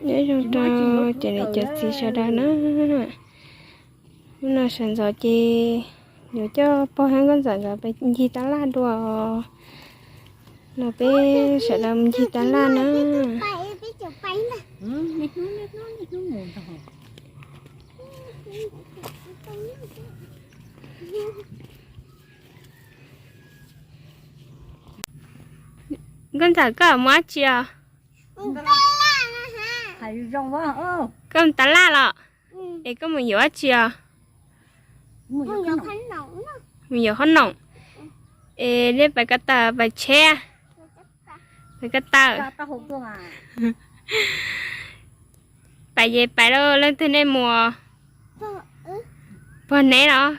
Nyob zoo rau cov niam cov txiv sawv daws na. Hnub no sawv ntxov ces yuav coj pog thiab nkauj ntxawm nkawd pais ncig tab laj dua. Los peb sawv daws mus ncig tab laj na. Nkauj ntxawm, koj mus dab tsi os? Koj mus tab laj los? Es koj mus yuav dab tsi os? Mus yuav qhob noom. Es nej pais ko taw pais tsheb? Pais ko taw. Pais ces pais lauj, leej twg nej mus? Pog neb los?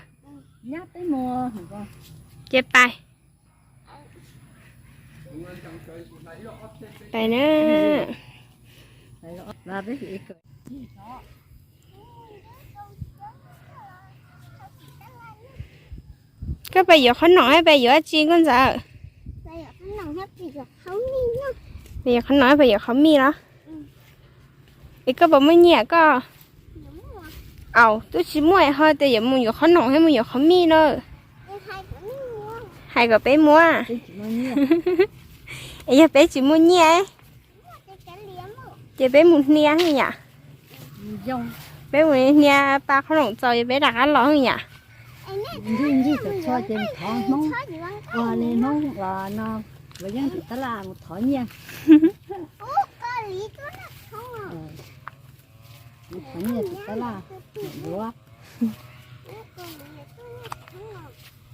Ces pais. Pais na. Koj pais yuav qhob noom thiab pais yuav dab tsi nkauj ntxawm? Pais yuav qhob noom thiab pais yuav qhob mij los? Es koj puas muaj nyiaj koj? Aub, twb tsis muaj ho tias yuav mus yuav qhob noom thiab mus yuav qhob mij na. Hais kom peb muab. Es yog peb tsis muaj nyiaj, ces peb mus hnia yom. Peb mus hnia pa qhob noom txaus ces peb rov qab los yom.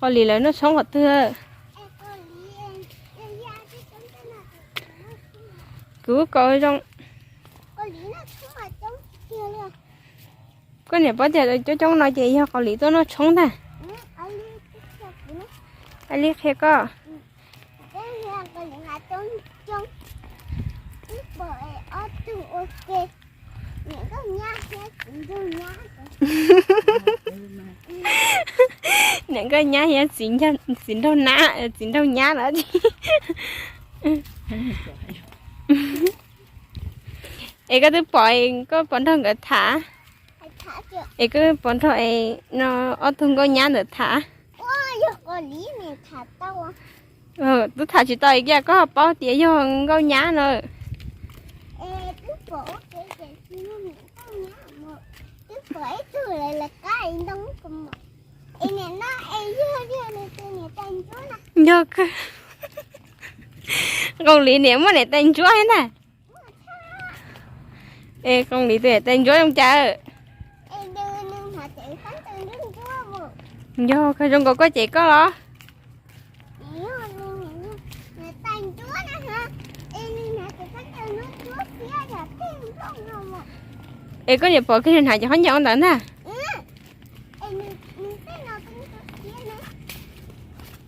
Qos lis lawv noj tshoob qhov twg? Kuv kom zoo. Koj niam paub tias coob coob no ces yog qos lis tuaj noj tshoob ntag. Aib Lib qhia koj. Niam nkauj nyab thiab txiv nraug nab, txiv nraug nyab lawm. Es koj twb pom, koj pom nrog nkawd tham? Es koj pom nrog no ob tug nkauj nyab ntawd tham? Twb tham tsis tau kiag koj ho paub tias yog nkauj nyab na. Yog, Nqoo Lis niam muaj niam tais ntsuab thiab ntag. Es Nqoo Lis tus niam tais ntsuab zoo cas? Yog, zoo nkaus koj ces koj los? Es koj niam pom koj niag hnav cov khaub ncaws ntawd ntag.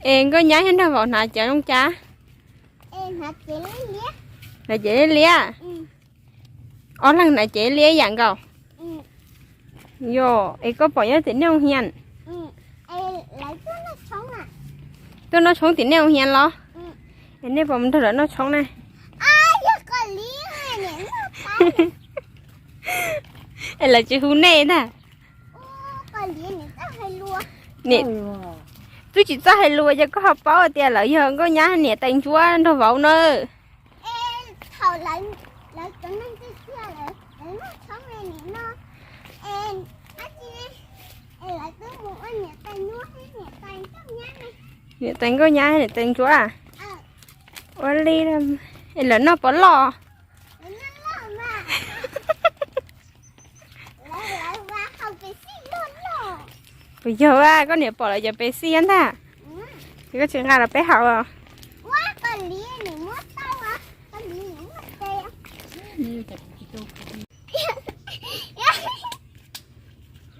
Es nkauj nyab thiab nraug vauv hnav cov zoo cas? Hnav cov liab liab. Ob leeg hnav cov liab ib yam nkaus. Yog, es koj pom nyob tim nej hoos hias? Tuaj noj tshoob tim nej hoos hias los? Es nej puas mus nrog lawv noj tshoob na? Es lawv tsis hu nej ntag. Twb tsis txawj hais lus ces koj ho paub tias lawv yog nkauj nyab niam tais ntsuab nraug vauv na. Niam tais nkauj nyab niam tais ntsuab. Ua li, es lawv noj puas loj? Puas yog, koj niam pom lawv cov pes xij ntag. Koj tsis nqa los peb haus os.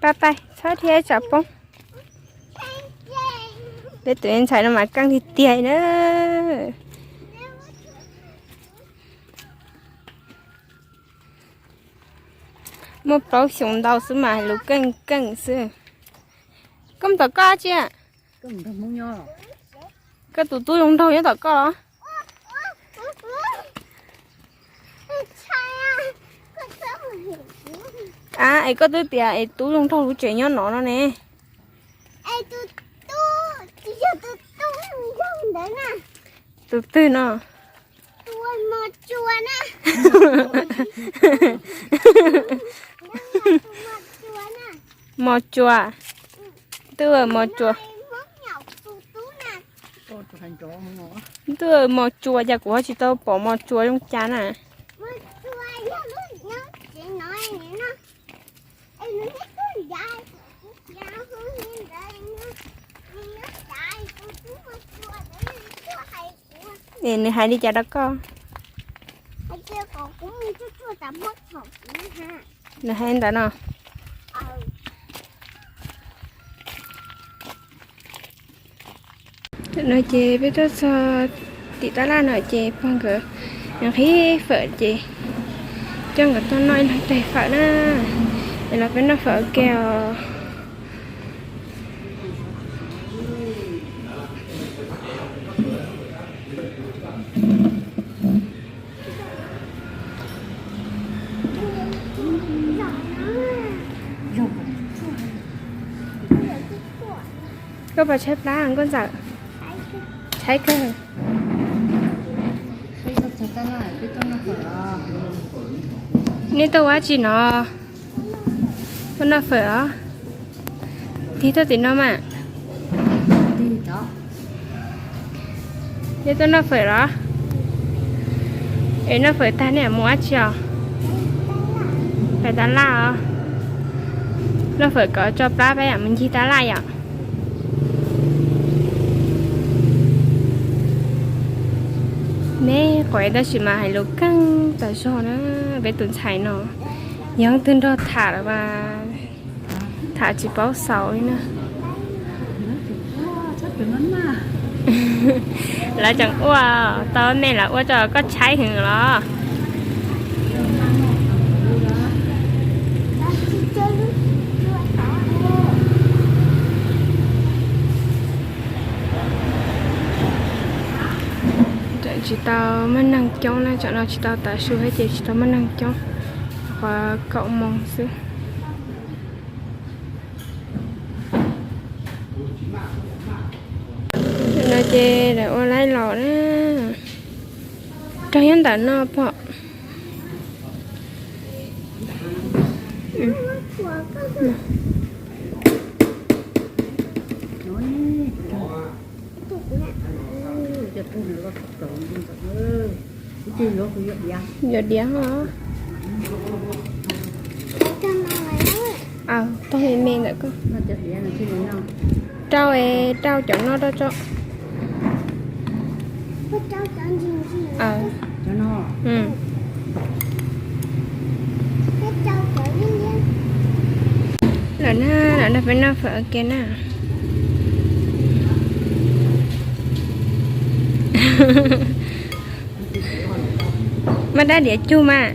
Pab pab txhob thiab tsam poob. Peb tus me ntxhais no mas keej tiag tiag na. Muaj plaub xyoos ntau xwb mas lus keej keej xwb. Koj mus tom koj tsi? Koj tus tub zoo nraug nyob tom koj los? Ab, es koj twb tias es tub zoo nraug lub tsev nyob no no ne. Tus twg no? Mos Tsuas. Twb ua Mos Tsuas. Twb ua Mos Tsuas cas kuv ho tsis tau pom Mos Tsuas zoo cas na. Es nws hais li cas rau koj? Nws hais ntawd no. No ces peb tuaj txog tim tab laj no ces pog nkawd nqhis fawm ces coj nkawd tuaj noj ib leeg tes fawm na. Es los peb noj fawm ua ke os. Koj puas tshaib plab nkauj ntxawm? Tshaib kawg. Nej tuaj ua dab tsi no? Tuaj noj fawm os. Tig tuaj tim no mas. Nej tuaj noj fawm los? Es noj fawm tag nej mus dab tsi os? Pem tab laj os. Noj fawm kom tso plab peb yam mus ncig tab laj yom. Neb quav tab sis mas hais lus keej tas zog na, peb tus ntxhais no. Yog twg nrog tham los mas tham tsis paub xaus li na. Lawv tseem ua tau me lawv ua rau koj tshaib heev los? Tseem tsis tau muaj neeg coob na, tsam no tsis tau tav su thiab ces tsis tau muaj neeg coob, qhov kaum moos xwb. No ces lawv ua laib los na, raug nyob ntawm no pom. Yuav diav os. Aw, taug me me ntawm koj. Rau, rau cov no rau tso. Lawm na, lawm na, peb noj fawm ua ke na. Maj dab diav cug mas.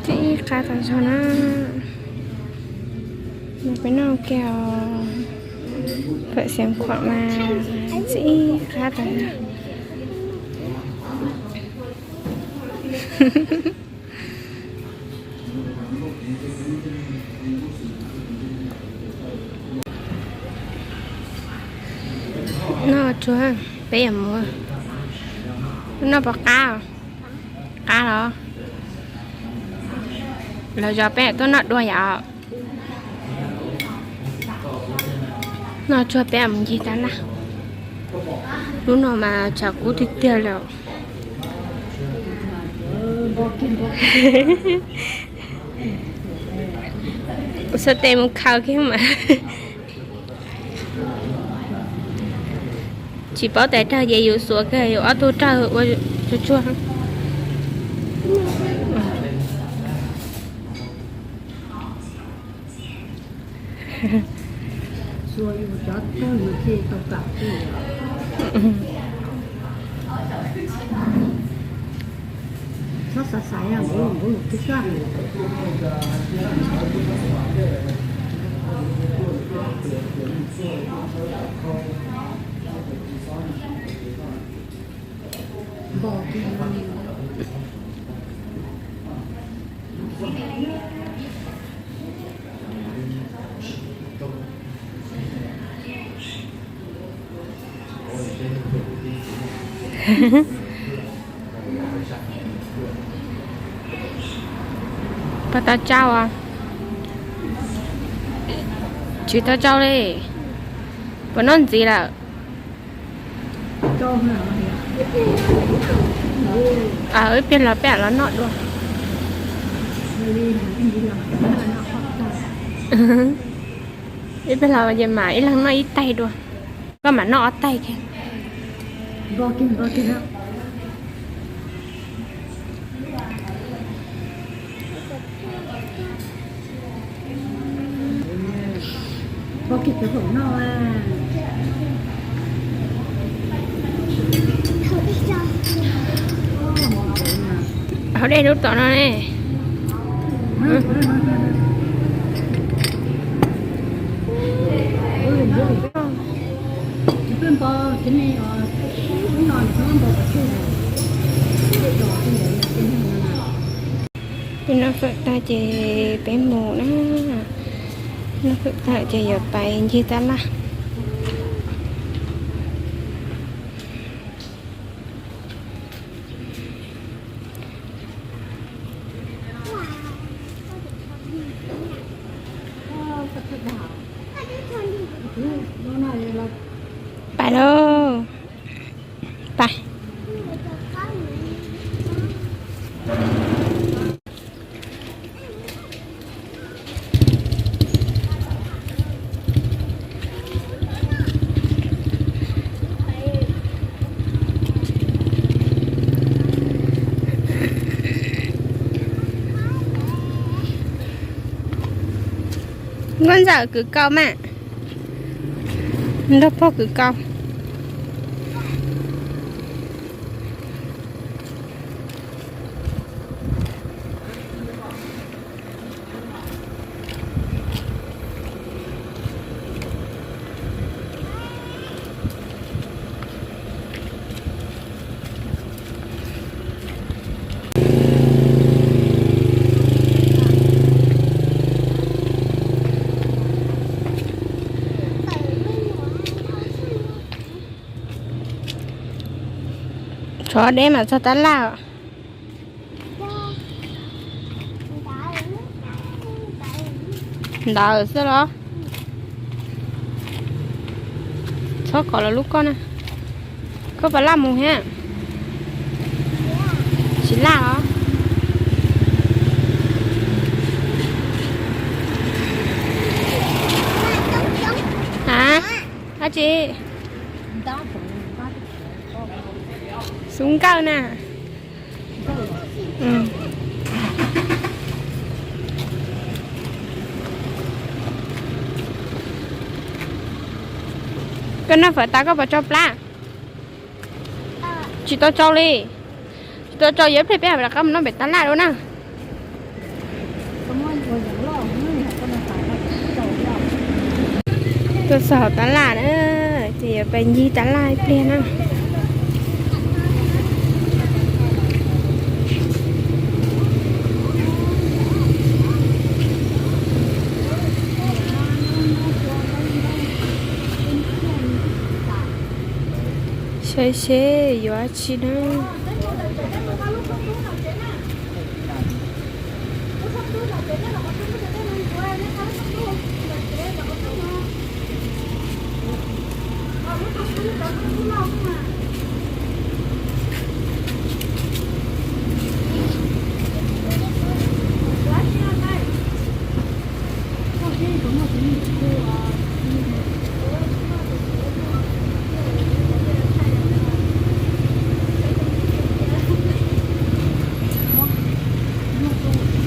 Txi ib qab tas zog na. Peb noj ua ke os. Fawm xeev khuam mas txi ib qab tas zog. Noj tsuag, peb yuav mus. Noj puas qab? Qab los? Los zov peb tuaj noj dua yom. Noj tsuag peb mus ncig tab laj. Lub no mas tshav kub tiag tiag li. Xuas tes mus khaws kiag mas. Tsis paub tais rawg ces yus xuas kiag yus ob tug rawg ua tsuag tsuag. Puas tau tsau? Tsis tau tsau li. Puas noj ntxiv lawm? Ib pliag los peb los noj dua. Ib pliag los ces mam ib leeg noj ib taig dua. Koj mam noj ob taig thiab. Hauv dej lub tom no ne. Peb noj fawm tag ces peb mus na. Noj fawm tag ces yuav pais ncig tab laj. Pais lauj. Pais. Nkauj Ntxawm kwv kaus mas. Nrog pog kwv kaus. Tsov deb mas txog tab laj. Ntawd xwb los? Txhob kov los lub koj na. Koj puas laj mus thiab? Tsis laj os. A, dab tsi? Xub nkawj na. Koj noj fawm tas koj puas tsau plab? Tsis tau tsau li. Tsis tau tsau, yuav ib pliag peb rov qab mus noj pem tab laj dua na. Tuaj txog hauv tab laj na, ces yuav pais ncig tab laj ib pliag na. Saib seb yuav dab tsi na.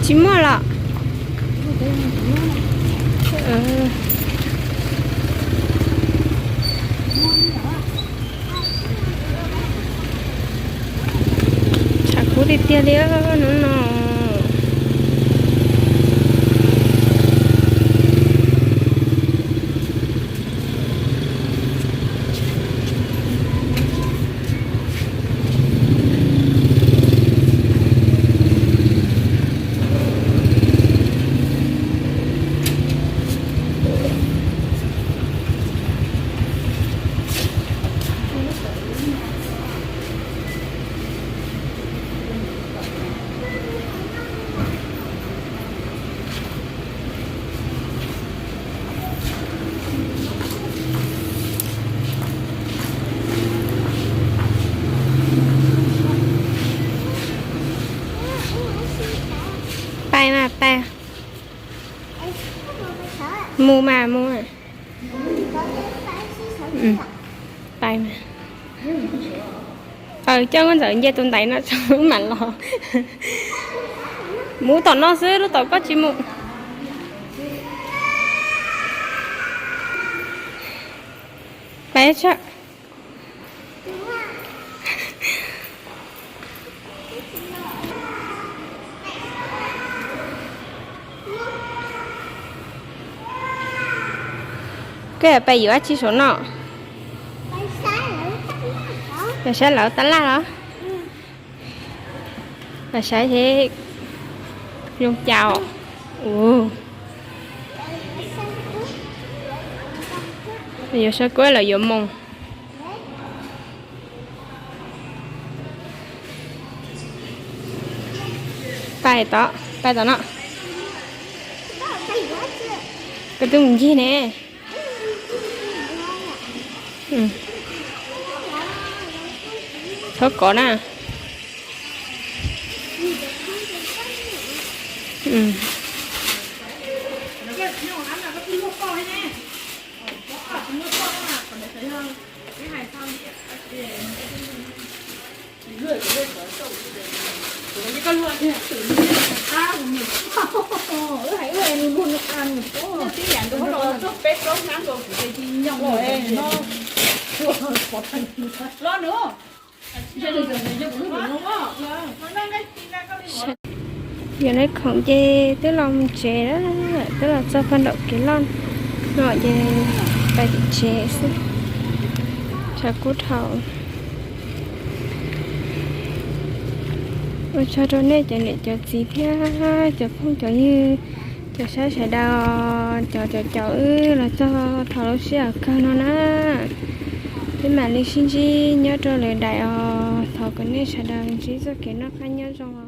Tsis muaj los? Tshav kub tiag tiag li hnub no. Mus mas mus. Pais mas. Coj nkauj ntxawm nce tus ntaiv no tso mam los. Mus tom no xwb, lub tom koj tsis mus. Pais tso. Koj yog pais yuav dab tsi saum no? Pais saib lawv tab laj los? Pais saib seb zoo cas. Ua, yuav saib kuab los yuav moos. Pais tod, pais tom no. Koj twb mus ncig ne. Txhob kov na. Yog neb khoom ces twb los mus tsev, twb los txog paj nraum kev loj no ces pais tim tsev xwb. Tshav kub dhau. Ua tsaug rau nej cov niam cov txiv thiab cov phooj cov ywg, cov saib sawv daws, cov cov caum wb los txog thaum lub sij hawm kawg no na. Peb mam li sib ntsib nyob rau lwm daim os. Thov kom nej sawv daws ntsib txoj kev noj qab nyob zoo.